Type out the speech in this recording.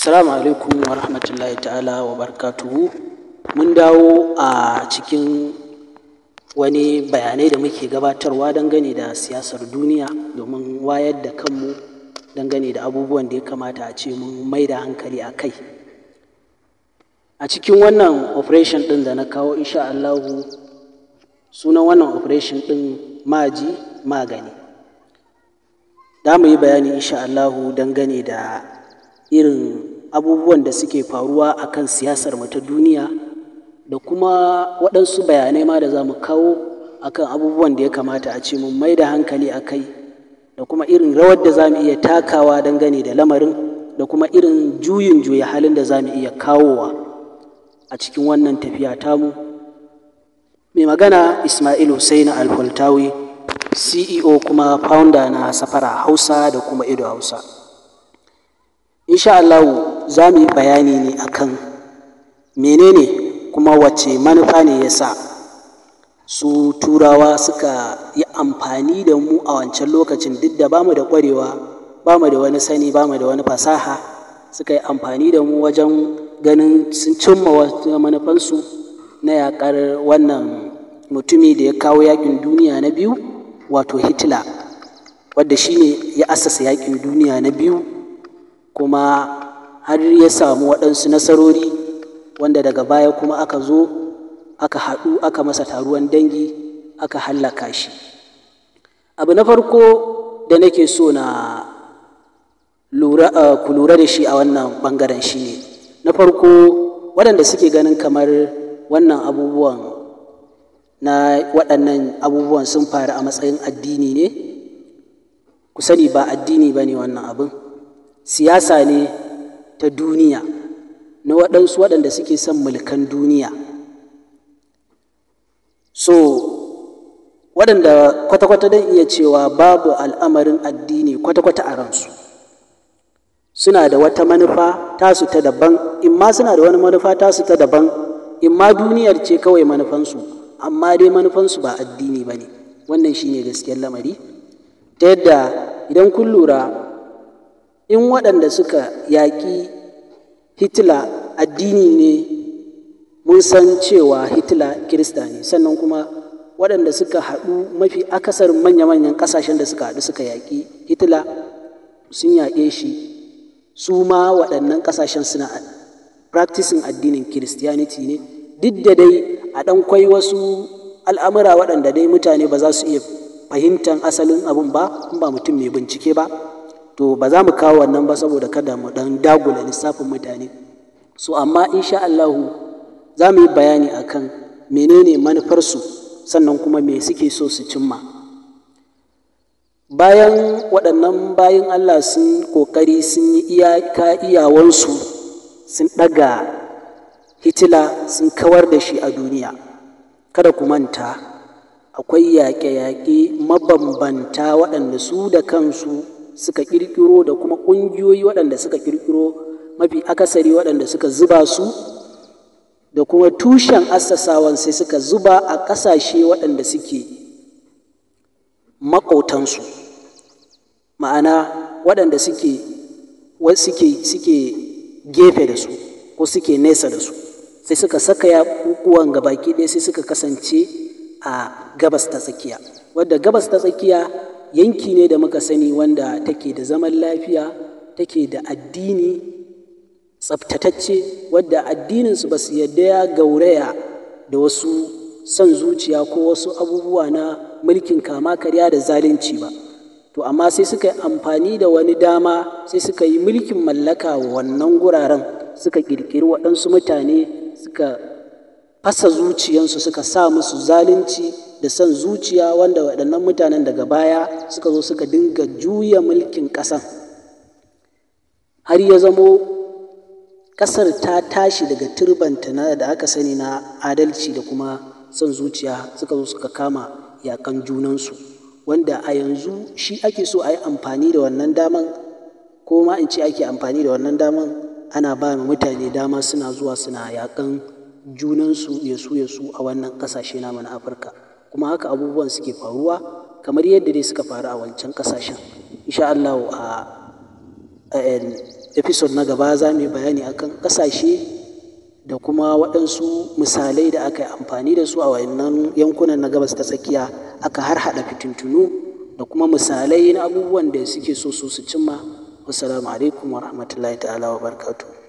Assalamu alaikum wa rahmatullahi ta'ala wa barakatuhu. Mun dawo a cikin wani bayanai da muke gabatarwa dangane da siyasar duniya, domin wayar da kanmu dangane da abubuwan da ya kamata a ce mun mai da hankali a kai. A cikin wannan operation ɗin da na kawo, insha Allahu, sunan wannan operation ɗin Maji Magani. Za mu yi bayani, insha Allahu, dangane da irin abubuwan da suke faruwa a kan siyasar mu ta duniya, da kuma waɗansu bayanai ma da za mu kawo akan abubuwan da ya kamata a ce mun mai da hankali a kai, da kuma irin rawar da za mu iya takawa dangane da lamarin, da kuma irin juyin juya halin da za mu iya kawowa a cikin wannan tafiya tamu. Mai magana Ismail Hussein Alfoltawi, CEO kuma founder na Safara Hausa da kuma Ido Hausa. Insha Allahu, za mu yi bayani ne akan menene kuma wace manufa ne ya sa su Turawa suka yi amfani da mu a wancan lokacin, duk da bamu da ƙwarewa, bamu da wani sani, bamu da wani fasaha, suka yi amfani da mu wajen ganin sun cimma wata manufansu na yaƙar wannan mutumi da ya kawo yaƙin duniya na biyu, wato Hitler, wadda shi ne ya assasa yaƙin duniya na biyu, kuma har ya samu waɗansu nasarori, wanda daga baya kuma aka zo aka haɗu aka masa taruwan dangi aka hallaka shi. Abu na farko da nake so na lura, ku lura da shi a wannan ɓangaren shi ne, na farko, waɗanda suke ganin kamar wannan abubuwan na waɗannan abubuwan sun faru a matsayin addini ne, ku sani ba addini ba ne. Wannan abin siyasa ne ta duniya na waɗansu waɗanda suke son mulkan duniya. So waɗanda kwata-kwata don iya cewa babu al'amarin addini kwata-kwata a ransu, suna da wata manufa tasu ta daban. In ma suna da wani manufa tasu ta daban, in ma duniyar ce kawai manufansu, amma dai manufansu ba addini ba ne. Wannan shine gaskiyar lamari, ta yadda idan kun lura, in waɗanda suka yaƙi Hitler addini ne, mun san cewa Hitler Kirista ne. Sannan kuma waɗanda suka haɗu, mafi akasarin manya-manyan ƙasashen da suka haɗu suka yaƙi Hitler, sun yaƙe shi, su ma waɗannan ƙasashen suna practicing addinin Christianity ne, duk da dai a ɗan kwai wasu al'amura waɗanda dai mutane ba za su iya fahimtar asalin abin ba in ba mutum mai bincike ba. To ba za mu kawo wannan ba saboda kada mu ɗan dagula lissafin mutane. So amma insha Allahu za mu yi bayani akan menene manufarsu, sannan kuma me suke so su cimma. Bayan waɗannan bayin Allah sun ƙoƙari, sun yi iyaka iyawansu, sun ɗaga Hitler, sun kawar da shi a duniya, kada ku manta akwai yaƙe-yaƙe mabambanta waɗanda su da kansu suka ƙirƙiro, da kuma ƙungiyoyi waɗanda suka ƙirƙiro, mafi akasari waɗanda suka zuba su da kuma tushen assasawan, sai suka zuba a ƙasashe waɗanda suke maƙotansu, ma'ana waɗanda suke gefe da su ko suke nesa da su, sai suka saka yaƙuƙuwan gabaki ɗaya, sai suka kasance a Gabas ta Tsakiya, wadda Gabas ta Tsakiya yanki ne da muka sani wanda take da zaman lafiya, take da addini tsaftatacce, wadda addininsu ba su yadda ya gauraya da wasu son zuciya ko wasu abubuwa na mulkin kama karya da zalunci ba. To amma sai suka yi amfani da wani dama, sai suka yi mulkin mallaka wa wannan guraren, suka ƙirƙiri waɗansu mutane, suka fasa zuciyansu, suka sa musu zalunci da son zuciya, wanda waɗannan mutanen daga baya suka zo suka dinga juya mulkin ƙasan, har ya zamo ƙasar ta tashi daga turbanta na da aka sani na adalci da kuma son zuciya, suka zo suka kama yaƙan junansu, wanda a yanzu shi ake so a yi amfani da wannan daman, ko ma in ce ake amfani da wannan daman, ana ba mutane dama suna zuwa suna yaƙan junansu yasu yasu a wannan ƙasashe namu na Afirka. Kuma haka abubuwan suke faruwa, kamar yadda dai suka faru a wancan ƙasashen. Insha Allahu, a Episode na gaba za mu yi bayani akan ƙasashe da kuma waɗansu misalai da aka yi amfani da su a wayannan yankunan na Gabas ta Tsakiya, aka harhaɗa fitintunu da kuma misalai na abubuwan da suke so su cimma. Wassalamu alaikum wa rahmatullahi ta'ala wa barakatuh.